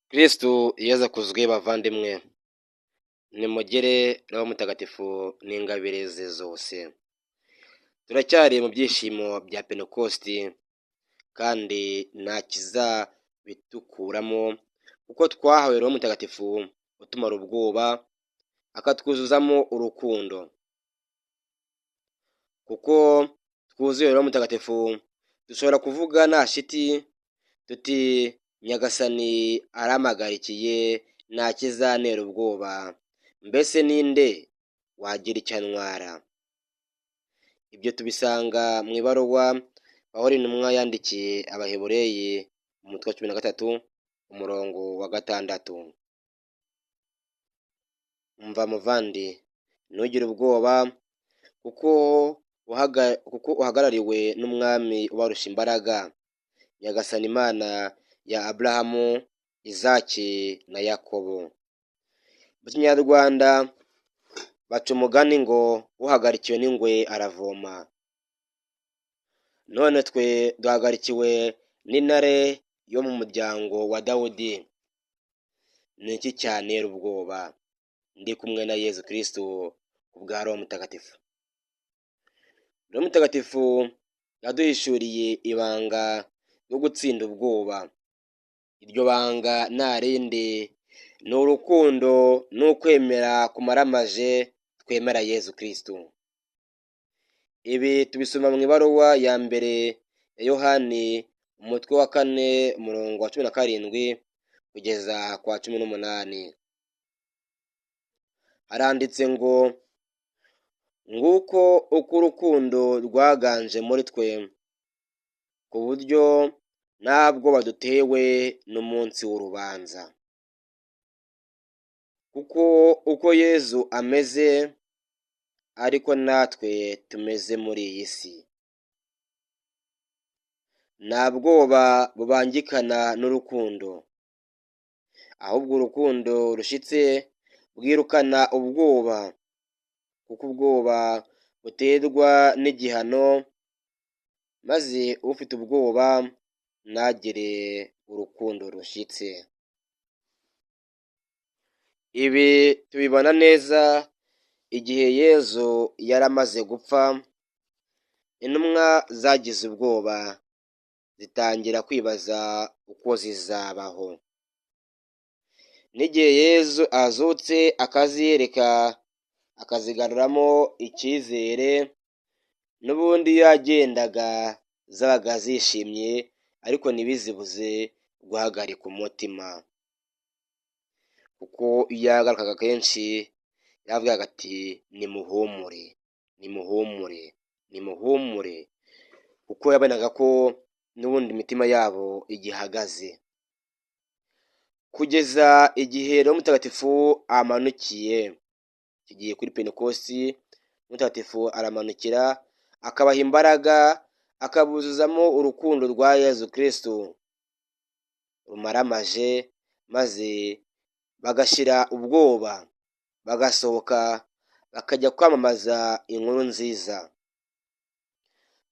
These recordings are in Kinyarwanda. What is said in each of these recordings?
Kristu Yezu akuzwe bavandimwe, nimugire Roho Mutagatifu n'ingabire ze zose. Turacyari mu byishimo bya Pentekosti kandi nta kizabitukuramo kuko twahawe Roho Mutagatifu utumara ubwoba akatwuzuzamo urukundo. Kuko twuzuye Roho Mutagatifu dushobora kuvuga nta shiti tuti Nyagasani arampagarikiye nta kizantera ubwoba, mbese ninde wagira icyo antwara? Ibyo tubisanga mu ibaruwa Pawulo intumwa yandikiye Abahebureyi umutwe wa 13 umurongo wa 6. Umva muvandi, ntugire ubwoba kuko uhagarariwe n'umwami ubarusha imbaraga, Nyagasani Imana ya Aburahamu, Izaki na Yakobo. Mu kinyarwanda baca umugani ngo uhagarikiwe n'ingwe aravoma. None twe duhagarikiwe n'intare yo mu muryango wa Dawudi. Ni iki cyantera ubwoba? Ndi kumwe na Yezu Kristu ku bwa Roho Mutagatifu. Roho Mutagatifu yaduhishuriye ibanga ryo gutsinda ubwoba. Iryo banga nta rindi ni urukundo n'ukwemera kumaramaje twemera Yezu Kristu. Ibi tubisoma mu ibaruwa ya mbere ya Yohani umutwe wa 4 umurongo wa 17 kugeza ku wa 18. Haranditse ngo nguko uko urukundo rwaganje muri twe, ku buryo nta bwoba dutewe n'umunsi w'urubanza. Kuko uko Yezu ameze ariko natwe tumeze muri iyi si. Nta bwoba bubangikana n'urukundo, ahubwo urukundo rushitse bwirukana ubwoba, kuko ubwoba buterwa n'igihano, maze ufite ubwoba ntagire urukundo rushyitse. Ibi tubibona neza igihe Yezu yari amaze gupfa, intumwa zagize ubwoba zitangira kwibaza uko zizabaho. N'igihe Yezu azutse akaziyereka akazigaruramo icyizere, n'ubundi iyo yagendaga zabaga zishimye ariko ntibizibuze guhagarika umutima. Kuko iyo yagarukaga kenshi yaravugaga ati nimuhumure, nimuhumure, nimuhumure, kuko yabonaga ko n'ubundi imitima yabo igihagaze. Kugeza igihe Roho Mutagatifu amanukiye, kigiye kuri Pentekosti, Mutagatifu aramanukira akabaha imbaraga, akabuzuzamo urukundo rwa Yezu Kristu rumaramaje, maze bagashira ubwoba, bagasohoka bakajya kwamamaza inkuru nziza.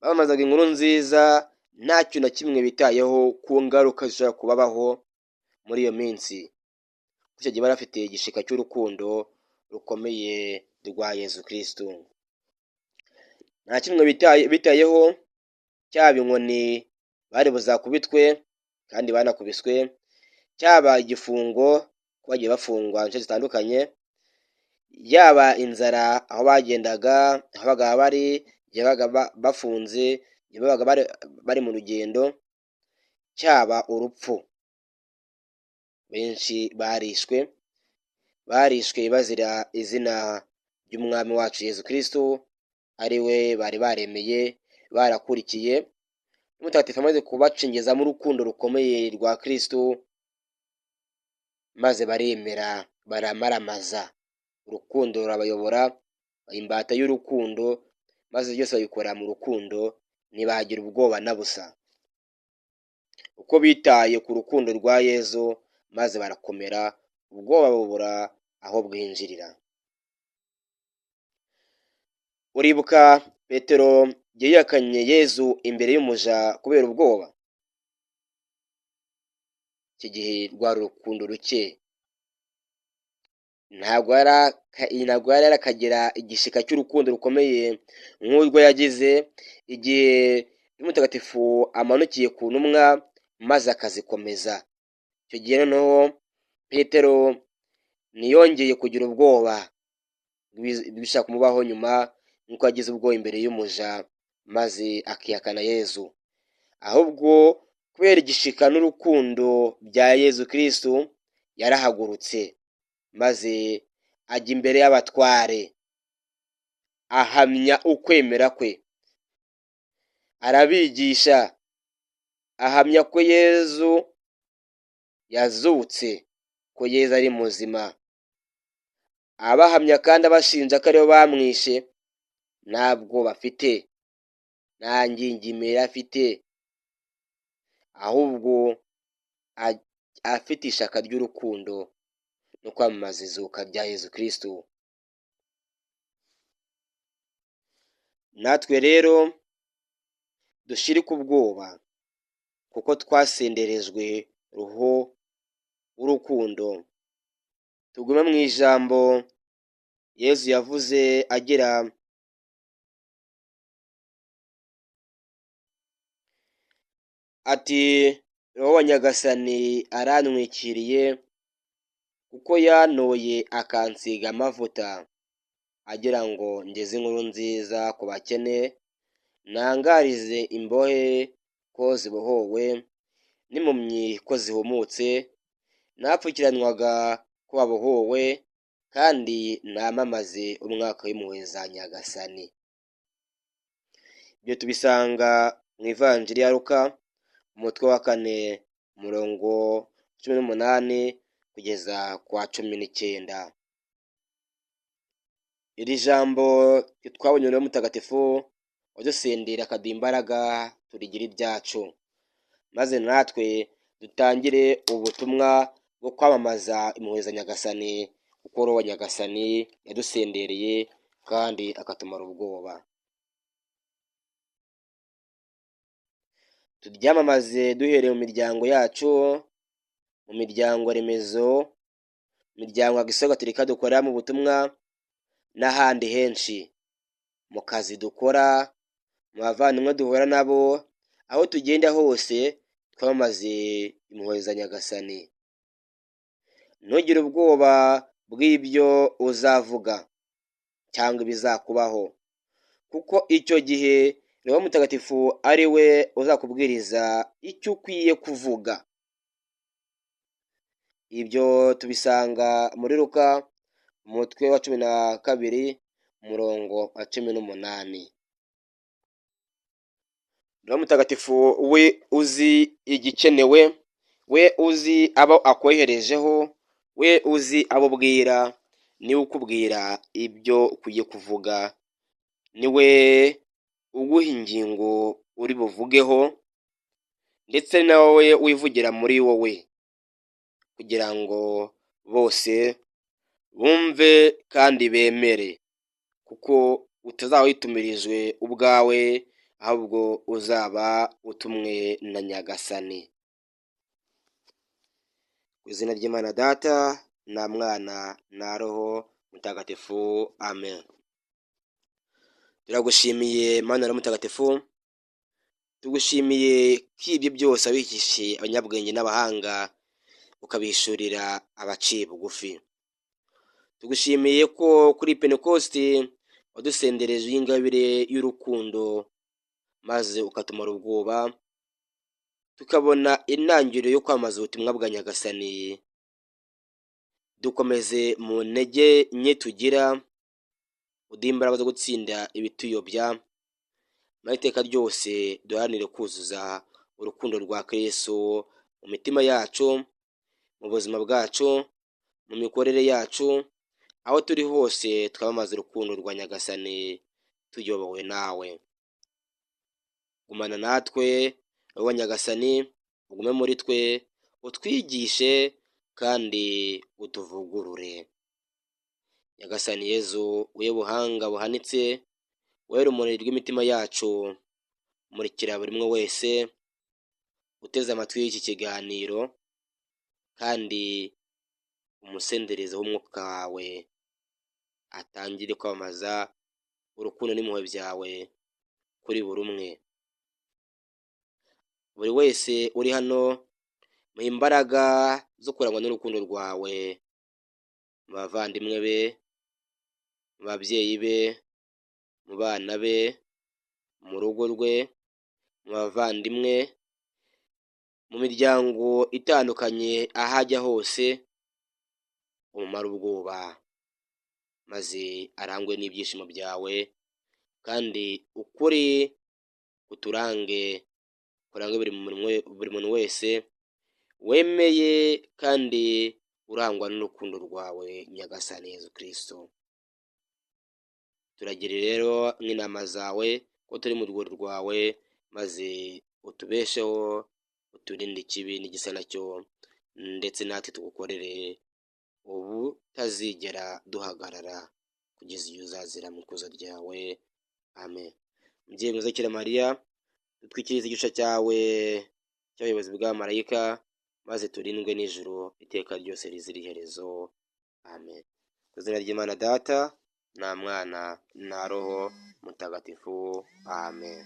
Bamamazaga inkuru nziza nta kintu na kimwe bitayeho ku ngaruka zishobora kubabaho muri iyo minsi. Icyo gihe bari bafite igishika cy'urukundo rukomeye rwa Yezu Kristu. Nta kimwe bitayeho, cyaba inkoni bari buzakubitwe kandi banakubiswe, cyaba igifungo bagiye bafungwa inshuro zitandukanye, yaba inzara aho bagendaga, aho babaga bari, igihe babaga bafunze, igihe babaga bari mu rugendo, cyaba urupfu. Benshi barishwe, barishwe bazira izina ry'umwami wacu Yezu Kristu, ari we bari baremeye, barakurikiye. Mutagatifu amaze kubacengezamo urukundo rukomeye rwa Kristu, maze baremera baramaramaza. Urukundo rurabayobora, imbata y'urukundo, maze byose babikora mu rukundo, ntibagira ubwoba na busa. Uko bitaye ku rukundo rwa Yezu, maze barakomera, ubwoba bubura aho bwinjirira. Uribuka Petero yihakanye Yezu imbere y'umuja kubera ubwoba? Iki gihe rwari urukundo ruke, ntabwo yari arakagira igishika cy'urukundo rukomeye nk'urwo yagize igihe Mutagatifu amanukiye ku ntumwa maze akazikomeza. Icyo gihe noneho Petero ntiyongeye kugira ubwoba bishobora kumubaho nyuma, nk'uko yagize ubwoba imbere y'umuja maze akihakana Yezu. Ahubwo kubera igishika n'urukundo bya Yezu Kristu yarahagurutse maze ajya imbere y'abatware, ahamya ukwemera kwe, arabigisha, ahamya ko Yezu yazutse, ko Yezu ari muzima, abahamya kandi abashinja ko aribo bamwishe. Ntabwo bafite, nta ngingimira afite, ahubwo afite ishaka ry'urukundo no kwamamaza izuka rya Yezu Kristu. Natwe rero dushirike ubwoba, kuko twasenderejwe roho w'urukundo. Tugume mu ijambo Yezu yavuze agira ati: Roho wa Nyagasani arantwikiriye, kuko yantoye akansiga amavuta, agira ngo ngeze inkuru nziza ku bakene, ntangarize imbohe ko zibohowe, n'impumyi ko zihumutse, n'abapfukiranwaga ko babohowe, kandi namamaze umwaka w'impuhwe za Nyagasani. Ibyo tubisanga mu Ivanjiri ya Luka, umutwe wa 4, umurongo 18 kugeza ku wa 19. Iri jambo twabonye Roho Mutagatifu wadusendera akaduha imbaraga turigira ibyacu, maze natwe dutangire ubutumwa bwo kwamamaza impuhwe za Nyagasani, kuko Roho wa Nyagasani yadusendereye kandi akatumara ubwoba. Turyamamaze duhereye mu miryango yacu, mu miryango remezo, miryango Agisiyo Gatolika dukorera mu butumwa n'ahandi henshi, mu kazi dukora, mu bavandimwe duhura nabo, aho tugenda hose twamamaze impuhwe za Nyagasani. Ntugire ubwoba bw'ibyo uzavuga cyangwa ibizakubaho, kuko icyo gihe Roho Mutagatifu ari we uzakubwiriza icyo ukwiye kuvuga. Ibyo tubisanga muri Luka umutwe wa 12 umurongo wa 18. Roho Mutagatifu we uzi igikenewe, we uzi abo akoherejeho, we uzi abo ubwira, niwe ukubwira ibyo ukwiye kuvuga, niwe uguha ingingo uri buvugeho, ndetse nawe wivugira muri wowe, kugira ngo bose bumve kandi bemere, kuko utazaba witumirijwe ubwawe, ahubwo uzaba utumwe na Nyagasani. Ku izina ry'Imana Data na Mwana na Roho Mutagatifu, amen. Turagushimiye Mana Roho Mutagatifu, tugushimiye ko ibyo byose wabihishe abanyabwenge n'abahanga, ukabihishurira abaciye bugufi. Tugushimiye ko kuri Pentekosti wadusendereje ingabire y'urukundo, maze ukatumara ubwoba, tukabona intangiriro yo kwamamaza ubutumwa bwa Nyagasani. Dukomeze mu ntege nke tugira, uduhe imbaraga zo gutsinda ibituyobya, maze iteka ryose duharanire kuzuza urukundo rwa Kristu mu mitima yacu, mu buzima bwacu, mu mikorere yacu, aho turi hose twamamaza urukundo rwa Nyagasani tuyobowe nawe. Gumana natwe Roho wa Nyagasani, ugume muri twe, utwigishe kandi utuvugurure. Nyagasani Yezu, wowe buhanga buhanitse, wowe rumuri rw'imitima yacu, murikira buri umwe wese uteze amatwi y'iki kiganiro, kandi umusenderezo w'umwuka wawe, atangire kwamamaza urukundo n'impuhwe byawe kuri buri umwe. Buri wese uri hano, muhe imbaraga zo kurangwa n'urukundo rwawe mu bavandimwe be, mu babyeyi be, mu bana be, mu rugo rwe, mu bavandimwe, mu miryango itandukanye, aho ajya hose umumare ubwoba, maze arangwe n'ibyishimo byawe, kandi ukuri kuturange, kurange buri muntu wese wemeye kandi urangwa n'urukundo rwawe, Nyagasani Yezu Kristu. Turagire rero nk'intama zawe ko turi mu rwuri rwawe, maze utubesheho, uturinde ikibi n'igisa nacyo, ndetse natwe tugukorere ubutazigera duhagarara kugeza igihe uzazira mu ikuzo ryawe. Amen. Mubyeyi mwiza Bikira Mariya, dutwikirize igice cyawe cy'abayobozi bw'abamarayika, maze turindwe n'ijuru iteka ryose rizira iherezo. Amen. Ku izina ry'Imana Data na Mwana na Roho Mutagatifu. Amen.